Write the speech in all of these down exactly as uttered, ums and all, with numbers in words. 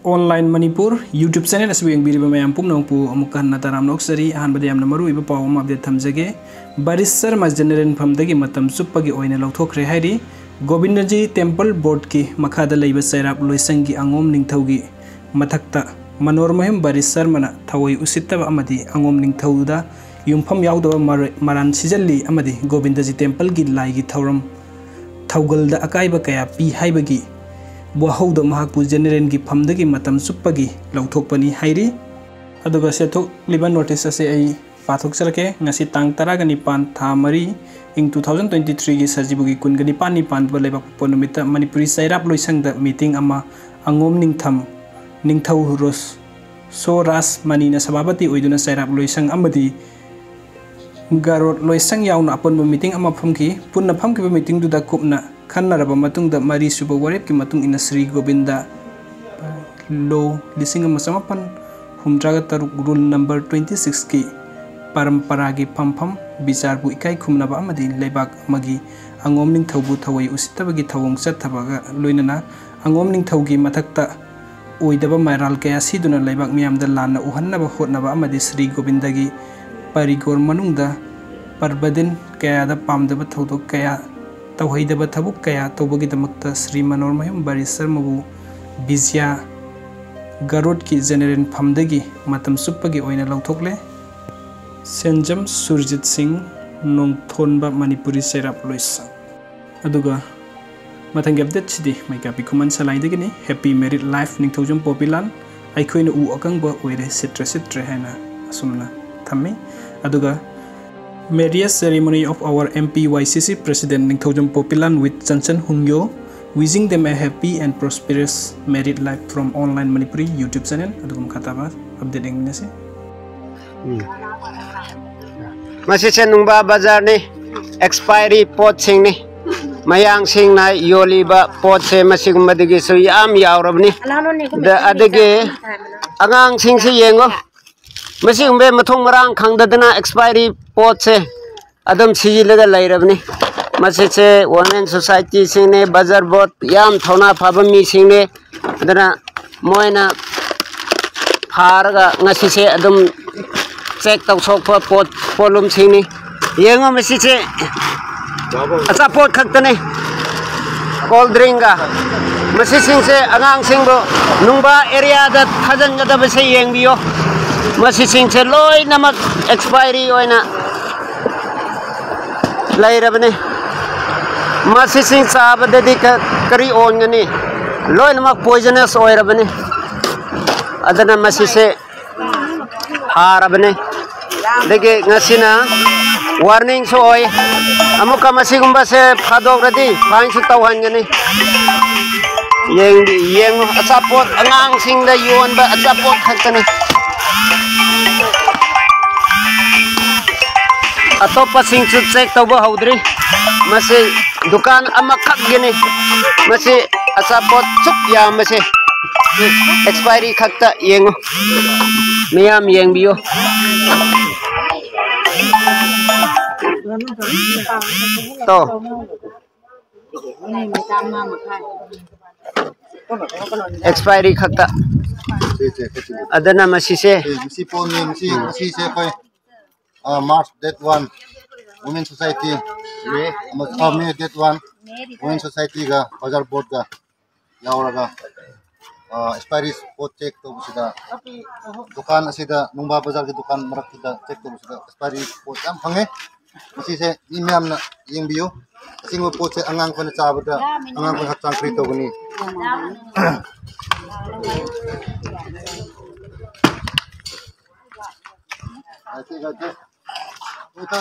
Online Manipur YouTube channel ꯑꯁꯤꯕꯨ ꯌꯦꯡꯕꯤꯔꯤꯕ ꯃꯌꯥꯝ ꯄꯨꯝꯅꯃꯛꯄꯨ ꯑꯃꯨꯛꯀ ꯍꯟꯅ ꯇꯔꯥꯝꯅ ꯑꯣꯛꯆꯔꯤ꯫ ꯑꯍꯥꯟꯕꯗ ꯌꯥꯝꯅ ꯃꯔꯨꯑꯣꯏꯕ ꯄꯥꯎ ꯑꯃ update ꯊꯝꯖꯒꯦ꯫ ꯕꯔꯤꯁ ꯁꯔꯃ general ꯐꯝꯗꯒꯤ ꯃꯇꯝ ꯆꯨꯞꯄꯒꯤ ꯑꯣꯏꯅ ꯂꯧꯊꯣꯛꯈ꯭ꯔꯦ ꯍꯥꯏꯔꯤ꯫ ꯒꯣꯕꯤꯟꯗꯖꯤ temple boardꯀꯤ ꯃꯈꯥꯗ ꯂꯩꯕ ꯆꯩꯔꯥꯞ ꯂꯣꯏꯁꯪꯒꯤ ꯑꯉꯣꯝ ꯅꯤꯡꯊꯧꯒꯤ ꯃꯊꯛꯇ ꯃꯅꯣꯔꯃꯌꯨꯝ ꯕꯔꯤꯁ ꯁꯔꯃꯅ ꯊꯑꯣꯏ ꯎꯁꯤꯠꯇꯕ ꯑꯃꯗꯤ ꯑꯉꯣꯝ ꯅꯤꯡꯊꯧꯗ ꯌꯨꯝꯐꯝ ꯌꯥꯎꯗꯕ ꯃꯔ-, ꯃꯔꯥꯟ ꯁꯤꯖꯜꯂꯤ ꯑꯃꯗꯤ ꯒꯣꯕꯤꯟꯗꯖꯤ templeꯒꯤ ꯂꯥꯏꯒꯤ ꯊꯧꯔꯝ ꯊꯧꯒꯜꯗ ꯑꯀꯥꯏꯕ ꯀꯌꯥ ꯄꯤ ꯍꯥꯏꯕꯒꯤ ꯋꯥꯍꯧꯗꯣ ꯃꯍꯥꯛꯄꯨ generalꯒꯤ ꯐꯝꯗꯒꯤ ꯃꯇꯝ ꯆꯨꯞꯄꯒꯤ ꯂꯧꯊꯣꯛꯄꯅꯤ ꯍꯥꯏꯔꯤ꯫ ꯑꯗꯨꯒ ꯁꯦꯊꯣꯛꯂꯤꯕ notice ꯑꯁꯤ ꯑꯩ ꯄꯥꯊꯣꯛꯆꯔꯛꯀꯦ꯫ ꯉꯁꯤ ꯇꯥꯡ ꯇꯔꯥꯒ ꯅꯤꯄꯥꯟ, ꯊꯥ ꯃꯔꯤ, ꯏꯪ two thousand twenty threeꯒꯤ ꯁꯖꯤꯕꯨꯒꯤ ꯀꯨꯟꯒ ꯅꯤꯄꯥꯟꯅꯤ ꯄꯥꯟꯕ ꯂꯩꯕꯥꯛꯄꯣꯛꯄ ꯅꯨꯃꯤꯠꯇ ꯃꯅꯤꯄꯨꯔꯤ ꯆꯩꯔꯥꯞ ꯂꯣꯏꯁꯪꯗ meeting ꯑꯃ ꯑꯉꯣꯝ ꯅꯤꯡꯊꯝ, ꯅꯤꯡꯊꯧ ꯔꯣꯁ-, ꯁꯣ ꯔꯥꯖ ꯃꯅꯤꯅ ꯁꯚꯥꯄꯇꯤ ꯑꯣꯏꯗꯨꯅ ꯆꯩꯔꯥꯞ ꯂꯣꯏꯁꯪ ꯑꯃꯗꯤ ꯒꯔꯣꯠ ꯂꯣꯏꯁꯪ ꯌꯥꯎꯅ ꯑꯄꯨꯟꯕ meeting ꯑꯃ ꯐꯝꯈꯤ꯫ ꯄꯨꯟꯅ ꯐꯝꯈꯤꯕ meetingꯗꯨꯗ ꯀꯨꯞꯅ ꯈꯟꯅꯔꯕ ꯃꯇꯨꯡꯗ ꯃꯔꯤꯁꯨꯕ ꯋꯥꯔꯦꯞꯀꯤ ꯃꯇꯨꯡ ꯏꯟꯅ ꯁ꯭ꯔꯤ ꯒꯣꯕꯤꯟꯗ law ꯂꯤꯁꯤꯡ ꯑꯃ ꯆꯃꯥꯄꯟ ꯍꯨꯝꯗ꯭ꯔꯥꯒ ꯇꯔꯨꯛ rule number twenty sixꯀꯤ ꯄꯔꯝꯄꯔꯥꯒꯤ ꯐꯝꯐꯝ ꯕꯤꯆꯥꯔꯕꯨ ꯏꯀꯥꯏ ꯈꯨꯝꯅꯕ ꯑꯃꯗꯤ ꯂꯩꯕꯥꯛ ꯑꯃꯒꯤ ꯑꯉꯣꯝ ꯅꯤꯡꯊꯧꯕꯨ ꯊꯑꯣꯏ ꯎꯁꯤꯠꯇꯕꯒꯤ ꯊꯧꯑꯣꯡ ꯆꯠꯊꯕꯒ ꯂꯣꯏꯅꯅ ꯑꯉꯣꯝ ꯅꯤꯡꯊꯧꯒꯤ ꯃꯊꯛꯇ ꯑꯣꯏꯗꯕ ꯃꯩꯔꯥꯜ ꯀꯌꯥ ꯁꯤꯗꯨꯅ ꯂꯩꯕꯥꯛ ꯃꯤꯌꯥꯝꯗ ꯂꯥꯟꯅ ꯎꯍꯟꯅꯕ ꯍꯣꯠꯅꯕ ꯑꯃꯗꯤ ꯁ꯭ꯔꯤ ꯒꯣꯕꯤꯟꯗꯒꯤ ꯄꯔꯤꯒꯣꯔ ꯃꯅꯨꯡꯗ ꯄꯔꯕꯗꯤꯟ ꯀꯌꯥꯗ ꯄꯥꯝꯗꯕ ꯊꯧꯗꯣꯛ ꯀꯌꯥ ꯇꯧꯍꯩꯗꯕ ꯊꯕꯛ ꯀꯌꯥ ꯇꯧꯕꯒꯤꯗꯃꯛꯇ ꯁ꯭ꯔꯤ ꯃꯅꯣꯔꯃꯌꯨꯝ ꯕꯔꯤꯁ ꯁꯔꯃꯕꯨ ꯕꯤꯖ꯭ꯌꯥ ꯒꯔꯣꯠꯀꯤ general ꯐꯝꯗꯒꯤ ꯃꯇꯝ ꯆꯨꯞꯄꯒꯤ ꯑꯣꯏꯅ ꯂꯧꯊꯣꯛꯂꯦ꯫ ꯁꯦꯟꯖꯝ ꯁꯨꯔꯖꯤꯠ ꯁꯤꯡ ꯅꯣꯡꯊꯣꯟꯕ ꯃꯅꯤꯄꯨꯔꯤ ꯆꯩꯔꯥꯞ ꯂꯣꯏꯁꯪ꯫ ꯑꯗꯨꯒ ꯃꯊꯪꯒꯤ updateꯁꯤꯗꯤ ꯃꯩꯀꯥꯄꯤ ꯈꯨꯃꯟ ꯁꯂꯥꯏꯗꯒꯤꯅꯤ꯫ Happy married life ꯅꯤꯡꯊꯧꯖꯝ ꯄꯣꯄꯤꯂꯥꯜ꯫ ꯑꯩꯈꯣꯏꯅ ꯎ ꯑꯀꯪꯕ ꯑꯣꯏꯔꯦ, ꯁꯤꯠꯇ꯭ꯔꯦ ꯁꯤꯠꯇ꯭ꯔꯦ ꯍꯥꯏꯅ ꯑꯁꯨꯝꯅ ꯊꯝꯃꯤ꯫ ꯑꯗꯨꯒ Marriage ceremony of our M P Y C C president Ningthoujam ꯄꯣꯄꯤꯂꯥꯜ with Chanchan ꯍꯨꯡꯌꯣ, wishing them a happy and prosperous married life from Online Manipuri YouTube channel꯫ ꯑꯗꯨꯒ ꯃꯈꯥ ꯇꯥꯕ update ꯌꯦꯡꯃꯤꯟꯅꯁꯤ꯫ ꯎꯝ꯫ ꯃꯁꯤꯁꯦ ꯅꯨꯡꯕꯥ ꯕꯖꯥꯔꯅꯤ꯫ Expiry ꯄꯣꯠꯁꯤꯡꯅꯤ꯫ ꯃꯌꯥꯡꯁꯤꯡꯅ ꯌꯣꯜꯂꯤꯕ ꯄꯣꯠꯁꯦ ꯃꯁꯤꯒꯨꯝꯕꯗꯒꯤꯁꯨ ꯌꯥꯝ ꯌꯥꯎꯔꯕꯅꯤ꯫ ꯑꯗ-, ꯑꯗꯒꯤ ꯑꯉꯥꯡꯁꯤꯡꯁꯤ ꯌꯦꯡꯉꯣ꯫ ꯃꯁꯤꯒꯨꯝꯕ ꯃꯊꯣꯡ ꯃꯔꯥꯡ ꯈꯪꯗꯗꯅ expiry ꯄꯣꯠꯁꯦ ꯑꯗꯨꯝ ꯁꯤꯖꯤꯜꯂꯒ ꯂꯩꯔꯕꯅꯤ꯫ ꯃꯁꯤꯁꯦ women societyꯁꯤꯡꯅꯦ, ꯕꯖꯥꯔ ꯕꯣꯠ ꯌꯥꯝ ꯊꯧꯅꯥ ꯐꯕ ꯃꯤꯁꯤꯡꯅꯦ꯫ ꯑꯗꯨꯅ ꯃꯣꯏꯅ ꯐꯥꯔꯒ ꯉꯁꯤꯁꯦ ꯑꯗꯨꯝ ꯆꯦꯛ ꯇꯧꯊꯣꯛꯄ ꯄꯣꯠ, ꯄꯣꯠꯂꯨꯝꯁꯤꯡꯅꯤ꯫ ꯌꯦꯡꯉꯣ, ꯃꯁꯤꯁꯦ ꯑꯆꯥꯄꯣꯠ ꯈꯛꯇꯅꯤ, ꯀꯣꯜ ꯗ꯭ꯔꯤꯡꯒ꯫ ꯃꯁꯤꯁꯤꯡꯁꯦ ꯑꯉꯥꯡꯁꯤꯡꯕꯨ ꯅꯨꯡꯕꯥ ꯑꯦꯔꯤꯌꯥꯗ ꯊꯥꯖꯤꯟꯒꯗꯕꯁꯦ ꯌꯦꯡꯕꯤꯌꯣ꯫ ꯃꯁꯤꯁꯤꯡꯁꯦ ꯂꯣꯏꯅꯃꯛ ꯑꯦꯛꯁꯄꯥꯏꯔꯤ ꯑꯣꯏꯅ ꯂꯩꯔꯕꯅꯤ꯫ ꯃꯁꯤꯁꯤꯡ ꯆꯥꯕꯗꯗꯤ ꯀ-, ꯀꯔꯤ ꯑꯣꯟꯒꯅꯤ? ꯂꯣꯏꯅꯃꯛ ꯄꯣꯏꯖꯅꯁ ꯑꯣꯏꯔꯕꯅꯤ꯫ ꯑꯗꯨꯅ ꯃꯁꯤꯁꯦ ꯐꯥꯔꯕꯅꯤ꯫ ꯑꯗꯒꯤ ꯉꯁꯤꯅ ꯋꯥꯔꯅꯤꯡꯁꯨ ꯑꯣꯏ꯫ ꯑꯃꯨꯛꯀ ꯃꯁꯤꯒꯨꯝꯕꯁꯦ ꯐꯥꯗꯣꯛꯂꯗꯤ ꯐꯥꯏꯟꯁꯨ ꯇꯧꯍꯟꯒꯅꯤ꯫ ꯌꯦꯡ-, ꯌꯦꯡꯉꯨ, ꯑꯆꯥꯄꯣꯠ, ꯑꯉꯥꯡꯁꯤꯡꯗ ꯌꯣꯟꯕ ꯑꯆꯥꯄꯣꯠ ꯈꯛꯇꯅꯤ꯫ ꯑꯇꯣꯞꯄꯁꯤꯡꯁꯨ ꯆꯦꯛ ꯇꯧꯕ ꯍꯧꯗ꯭ꯔꯤ꯫ ꯃꯁꯤ ꯗꯨꯀꯥꯟ ꯑꯃꯈꯛꯀꯤꯅꯤ꯫ ꯃꯁꯤ ꯑꯆꯥꯄꯣꯠ ꯁꯨꯛ ꯌꯥꯝꯕꯁꯦ꯫ ꯑꯦꯛꯁꯄꯥꯏꯔꯤ ꯈꯛꯇ ꯌꯦꯡꯉꯨ꯫ ꯃꯤꯌꯥꯝ ꯌꯦꯡꯕꯤꯌꯨ꯫ ꯇꯣ꯫ ꯑꯦꯛꯁꯄꯥꯏꯔꯤ ꯈꯛꯇ꯫ ꯑꯗꯨꯅ ꯃꯁꯤꯁꯦ ꯁꯤ ꯄꯣꯠꯅꯤ, ꯃꯁꯤ, ꯃꯁꯤꯁꯦ ꯑꯩꯈꯣꯏ, ꯑ, March date one, women society, ꯑꯃ, ꯑ, ꯃꯦ ꯗꯦꯠ ꯋꯥꯟ, ꯋꯨꯃꯦꯟ ꯁꯣꯁꯥꯏꯇꯤꯒ ꯕꯖꯥꯔ ꯕꯣꯔꯗꯒ ꯌꯥꯎꯔꯒ, ꯑ, ꯑꯦꯛꯁꯄꯥꯏꯔꯤ ꯄꯣꯠ ꯆꯦꯛ ꯇꯧꯕꯁꯤꯗ, ꯗꯨꯀꯥꯟ ꯑꯁꯤꯗ, ꯅꯨꯡꯕꯥ ꯕꯖꯥꯔꯒꯤ ꯗꯨꯀꯥꯟ ꯃꯔꯛꯁꯤꯗ ꯆꯦꯛ ꯇꯧꯕꯁꯤꯗ ꯑꯦꯛꯁꯄꯥꯏꯔꯤ ꯄꯣꯠ ꯌꯥꯝ ꯐꯪꯉꯦ꯫ ꯃꯁꯤꯁꯦ ꯃꯤ ꯃꯌꯥꯝꯅ ꯌꯦꯡꯕꯤꯌꯨ꯫ ꯑꯁꯤꯒꯨꯝꯕ ꯄꯣꯠꯁꯦ ꯑꯉꯥꯡ ꯑꯩꯈꯣꯏꯅ ꯆꯥꯕꯗ ꯑꯉꯥꯡ ꯑꯩꯈꯣꯏ ꯍꯛꯆꯥꯡ ꯀꯔꯤ ꯇꯧꯒꯅꯤ?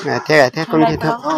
ꯉꯥꯏꯊꯦ, ꯉꯥꯏꯊꯦ, ꯀꯨꯝꯁꯤ ꯊꯣꯛ꯫ ꯑ,